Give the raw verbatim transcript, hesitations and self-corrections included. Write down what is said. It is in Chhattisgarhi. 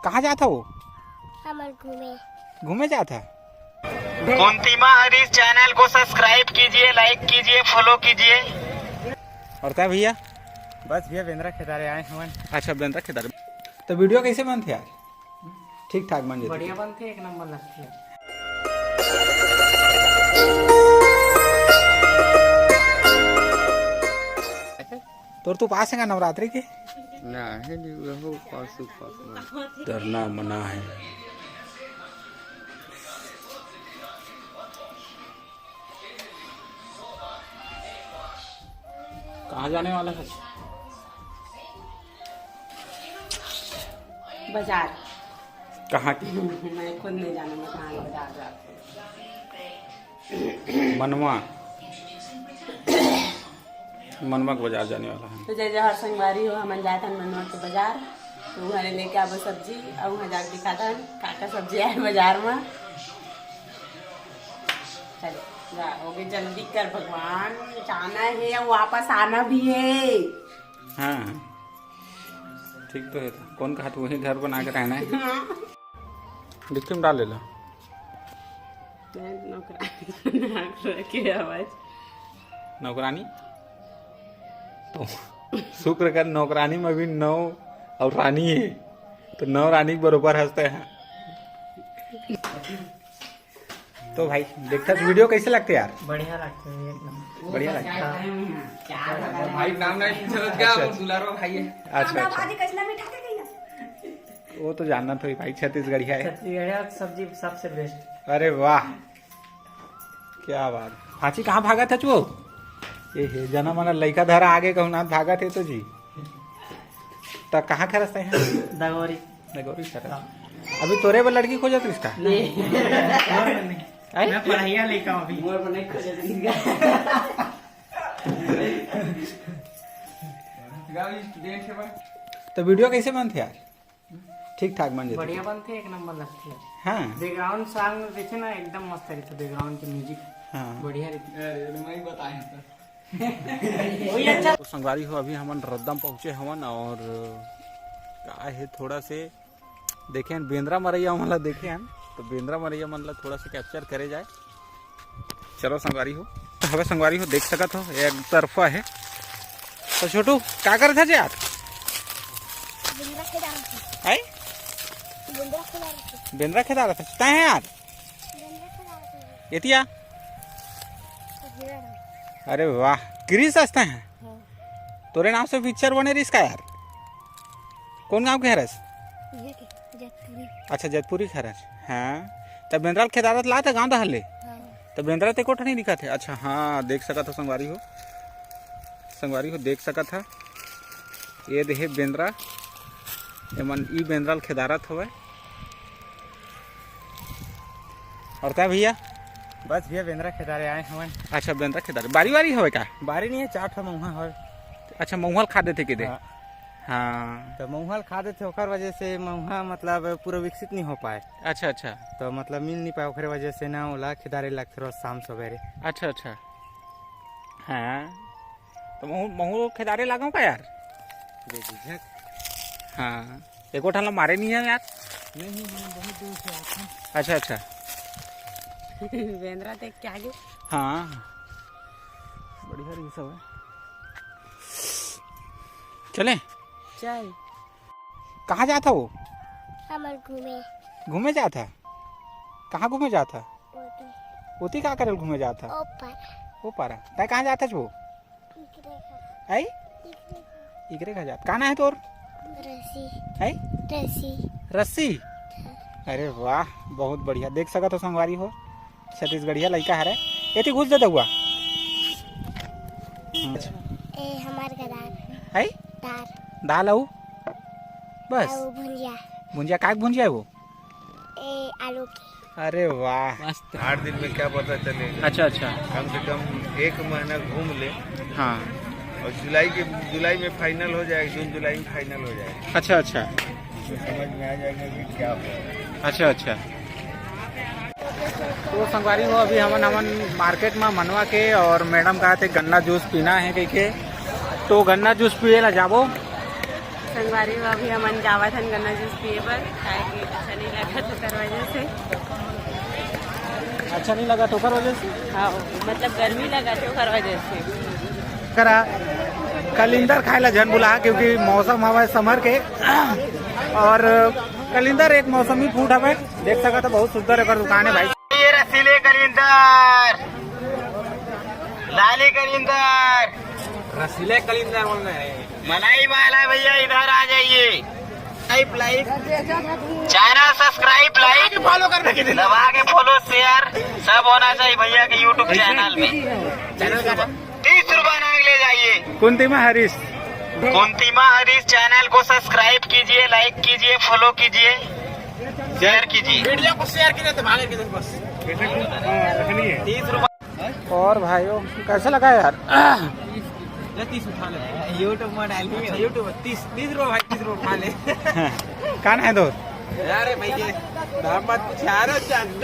कहाँ जात हव? हमर घूमे। घूमे जात ह? कुंतिमा हरीश चैनल को सब्सक्राइब कीजिए, लाइक कीजिए, फॉलो कीजिए। और तैं भैया? बस भैया, बेंदरा खेदारे आए हमन। अच्छा, बेंदरा खेदारे। तो वीडियो कैसे बनथे यार? ठीक ठाक बन जाथे। बढ़िया बनथे, एक नंबर लगथे। तोर तो उपास हे का नवरात्रि के? ना, हे नहीं, वो उपास, उपास में। डरना मना है। कहाँ जाने वाला है? बाजार। कहाँ की? मैं खुद नहीं जानूंगा कहाँ बाजार जाते। मनवा। मनवा के बाजार जाने वाला है। तो जय जोहार संगवारी हो, हमन जात हन मनवा के बाजार। तो उहरे लेके आबो सब्जी, अउ उहाँ जाके दिखाथन का का सब्जी आए बाजार में। चल, जा, हो गए, जल्दी कर भगवान, जाना है और वापस आना भी है। हाँ, ठीक तो है। तो कौन कहा तू वही घर बना के रहना है? हाँ। डिक्की में डाल ले ला। नौकरानी के आवाज। नौकरानी? तो शुक्र कर, नौकरानी में भी नौ और रानी है, तो नौ रानी के बरोबर हंसते हैं। तो भाई, देखता तो वीडियो कैसे लगते यार? बढ़िया लगते हैं, एक नंबर। बढ़िया लगते हैं। हाँ। भाई नाम नहीं पूछा था क्या? अच्छा, वो अच्छा। दुलारो भाई है। अच्छा, अच्छा। भाजी कैसना मीठा थे कहीं ना? वो तो जानना थोड़ी भाई, छत्तीसगढ़िया है। छत्तीसगढ़िया सब्जी सबसे बेस्ट। अरे वाह, क्या बात। भांची कहाँ भागत है वो? ये हे, जना मना लइका धरा आगे कहूँ ना भागत है तो जी। त कहाँ खरस तैं? दगोरी। दगोरी खरस। हाँ। अभी तोरे बर लड़की खोजत रिस का? नहीं। आय? मैं पढ़ाइया लइका हूँ अभी। मोर पर नहीं खोजत रिस का। तो वीडियो कैसे बनथे यार? ठीक ठाक बन जाथे। बढ़िया बनथे, एक नंबर लगथे। हाँ। बैकग्राउंड सॉन्ग देखे ना, एकदम मस्त रहथे बैकग्राउंड के म्यूजिक। हाँ। बढ़िया रहथे। अरे, मैं ही बताए हैं तो। वही अच्छा। तो संगवारी हो, अभी हमन रद्दा म पहुँचे हवन और का हे, थोड़ा से देखे हन बेंदरा मरैया मन ला, देखे हन तो बेंदरा मरैया मन ला थोड़ा से कैप्चर करे जाए। चलो संगवारी हो, तो हवे संगवारी हो, देख सकत हो एक तरफा है। तो छोटू, का करत हस यार? बेंदरा खेदा रहा था। आय? बेंदरा खेदा रहा था। बेंदरा खेदा रहा था। तैं हे यार? बेंदरा खेदा रहा था। एतिया? अरे वाह, क्रिस हस तैं हे? हाँ। तोरे नाम से पिक्चर बने रिस का यार? कौन गांव के हरस? ये के, जैतपुरी। अच्छा, जैतपुरी के हरस। हाँ, तब बेंदरा ल खेदारत ला त गांव डहर ले। हाँ। तब बेंदरा ते कोठा नहीं दिखत हे। अच्छा, हाँ, देख सकत हो संगवारी हो, संगवारी हो, देख सकत हा, ये देहे बेंदरा, एमन ई बेंदरा ल खेदारत हवय। और का भैया? बस भैया, बेंदरा खेदारे आए हवन। अच्छा, बेंदरा खेदारे। बारी वारी हवय का? बारी नहीं है, चार ठो मउहा हवय। अच्छा, मउहा ल खा देथे के दे? हाँ। हाँ। तो मउहा ल खा देथे, ओकर वजह से मउहा मतलब पूरा विकसित नहीं हो पाए। अच्छा, अच्छा। तो मतलब मिल नहीं पाए, ओकरे वजह से ना ओला खेदारे लगथे रोज शाम सवेरे। अच्छा, अच्छा। हाँ। तो महू, महू खेदारे लागव का यार? बेझिझक। हाँ। एको ठन ला मारे नहीं है यार? नहीं, हम बहुत दूर से आते हैं। अच्छा, अच्छा। बेंदरा देख के आगे। हाँ। बढ़िया रही सब है। चले? चल। कहाँ जात हव? हमर घूमे। घूमे जात ह? कहाँ घूमे जात ह? ओती। ओती का करल घूमे जात ह? ओ पारा। ओ पारा। तैं कहाँ जात हस वो? इकरे घर। आई? इकरे घर। इकरे घर जात। का नाम है तोर? रस्सी। आई? रस्सी। रस्सी? हाँ। अरे वाह, बहुत बढ़िया। देख सकत हो संगवारी हो, छत्तीसगढ़िया लइका हरे। एती घुस दे दउआ। अच्छा। ए, हमार गदार। आई? दार। दाल अउ? बस। अउ भुंजिया। भुंजिया, काय के भुंजिया है वो? ए, आलू की। अरे वाह। मस्त। आठ दिन में क्या पता चलेगा? अच्छा, अच्छा। कम से कम एक महीना घूम ले। हाँ। और जुलाई के, जुलाई में फाइनल हो जाएगा, जून जुलाई में फाइनल हो जाएगा। अच्छा, अच्छा। उसमें समझ में आ जाएगा कि क्या हो। अच्छा, अच्छा। तो संगवारी हो, अभी हमन, हमन मार्केट में मनवा के और मैडम कहा थे गन्ना जूस पीना है कह के, तो गन्ना जूस पिए ला जाबो। संगवारी हो, अभी हमन जावत हन गन्ना जूस पिए बर, काहे कि अच्छा नहीं लगा तो ओकर वजह से। अच्छा नहीं लगा तो ओकर वजह से? हाँ, मतलब गर्मी लगा तो ओकर वजह से। करा कलिंदर खाए ला झन भुला, क्योंकि मौसम हवा समर के। और कलिंदर एक मौसमी फ्रूट हवे, देख सकत हो, बहुत सुंदर एकर दुकान है भाई। ये रसीले कलिंदर, लाली कलिंदर, रसीले कलिंदर बोल रहे हैं। मलाई वाला भैया इधर आ जाइए। लाइक, लाइक, चैनल सब्सक्राइब, लाइक, फॉलो करने के लिए दबा के फॉलो, शेयर सब होना चाहिए भैया के यूट्यूब चैनल में। चैनल का तीस रुपया नाग ले जाइए। कुंतिमा हरीश। कुंतिमा हरीश चैनल को सब्सक्राइब कीजिए, लाइक कीजिए, फॉलो कीजिए, शेयर कीजिए। वीडियो को शेयर कीजिए तो भागे किधर बस। तीस रुपया। और भाइयों, कैसे लगा यार? ले तीस उठा ले। YouTube में डालिए। अच्छा, YouTube में तीस, तीस रुपया भाई, तीस रुपया उठा ले। कौन है दोस्त? अरे भाई, ये दाम मत पूछ यार, चंद।